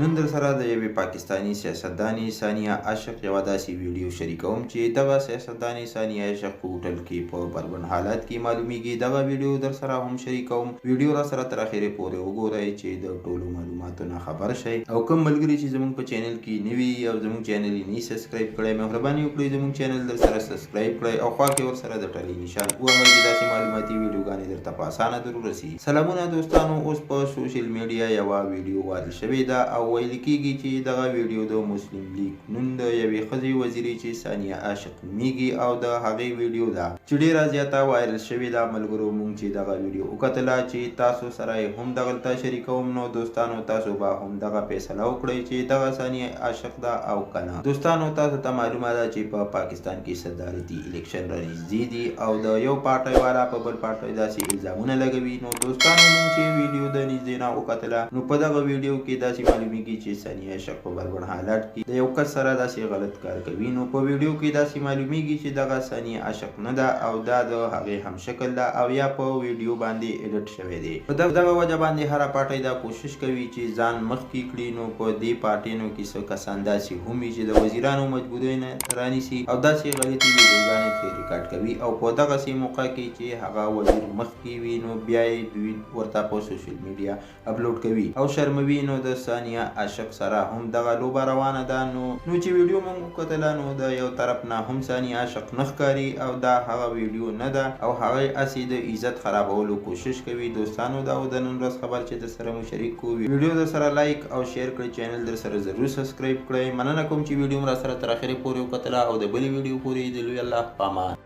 نن درسره د یوې پاکستاني سیاستدانې ثانیه عاشق یوه داسې ویډیو شریکوم چې دغه سیاستدانې ثانیه عاشق په هوټل کې په بربنډ حالت کې معلومیږي. دغه ویډیو درسره هم شریکوم. ویډیو را سره تر اخرې پورې وګورئ چې د ټولو معلوماتو نه خبر شئ. او کوم ملګري چې زموږ په چینل کې نوي او زموږ چینل یې نه سبسکرایب کړی، مهرباني وکړئ زموږ چینل درسره سبسکرایب کړئ او خوا کې ورسره د ټلې نشان ووهئ چې داسې معلوماتي ویډیوګانې درته په اسانه در ورسي. سلامونه دوستانو، اوس په سوشل میډیا یوه ویډیو وایرل شوې ده او ویل کیږي چې دغه ویډیو د مسلم لیګ نون د یوې ښځې وزیرې چې ثانیه عاشق نومیږي او د هغې ویډیو ده چې ډیره زیاته وایرل شوې ده. ملګرو، مونږ چې دغه ویډیو وکتله چې تاسو سره یې هم دغلته شریکوم، نو دوستانو تاسو به هم دغه فیصله وکړئ چې دغه ثانیه عاشق ده او که نه. دوستانو، تاسو ته معلومه ده چې په پاکستان کې صدارتي الیکشن رانږدې دي او د یو پارټۍ والا په بل پارټۍ داسې الزامونه لګوي. نو دوستانو، مونږ چې ویډیو د نږدې نه وکتله نو په دغه ویډیو کې داسې معلومیږي چې ثانیه عاشق په بربنډ حالت کې د یو کس سره داسې غلط کار کوي. نو په ویډیو کې داسې معلومیږي چې دغه ثانیه عاشق نه ده او دا د هغې هم شکل ده او یا په ویډیو باندې ایډیټ شوی دی. په دغه وجه باندې هره پارټۍ دا کوشش کوي چې ځان مخکې کړي. نو په دې پارټینو کې څه کسان داسې هم وي چې د وزیرانو مجبورۍ نه رانیسي او داسې غلطي ویډیوګانې ترې ریکارډ کوي او په دغسې موقع کې چې هغه وزیر مخکې وي نو بیا یې دوی ورته په سوشل میډیا اپلوډ کوي او شرموي. نو د ثانیه عاشق سره هم دغه لوبه روانه ده. نو چې ویډیو مونږ وکتله نو د یو طرف نه هم ثانیه عاشق نه ښکاري او دا هغه ویډیو نه ده او هغه هسې د عزت خرابولو کوشش کوي. دوستانو، دا و د نن ورځ خبر چې در سره مو شریک کو. ویډیو در سره لایک او شیر کړئ، چینل در سره ضرور سبسکرایب کړئ. مننه کوم چې ویډیو مو را سره تر اخرې پورې وکتله او د بلې ویډیو پورې د لوی الله په امان.